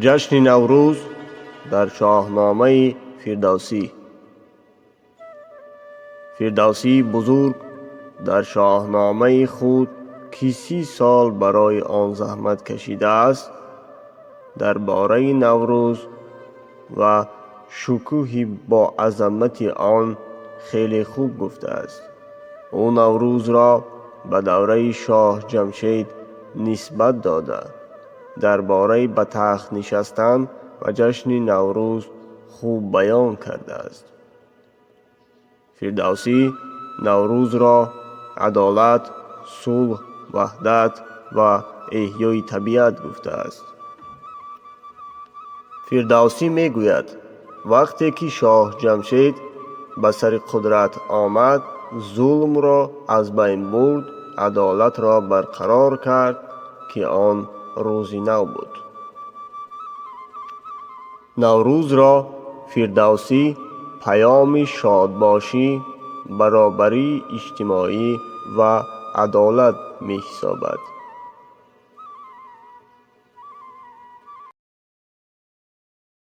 Ҷашни Наврӯз дар Шоҳномаи Фирдавсӣ. Фирдавсии бузург дар Шоҳномаи худ, ки 30 сол барои он заҳмат кашидааст, дар бораи Наврӯз ва шукӯҳи боазамати он хеле хуб гуфтааст. Ӯ Наврӯзро ба давраи шоҳ Ҷамшед нисбат дода, дар бораи ба тахт нишастан ва ҷашни Наврӯз хуб баён кардааст. Фирдавсӣ Наврӯзро адолат, сулҳ, ваҳдат ва эҳёи табиат гуфтааст. Фирдавсӣ мегӯяд, вақте ки шоҳ Ҷамшед ба сари қудрат омад, зулмро аз байн бурд, адолатро барқарор кард, ки он рӯзи нав буд. Наврӯзро Фирдавсӣ паёми шодбошӣ, баробарии иҷтимоӣ ва адолат меҳисобад.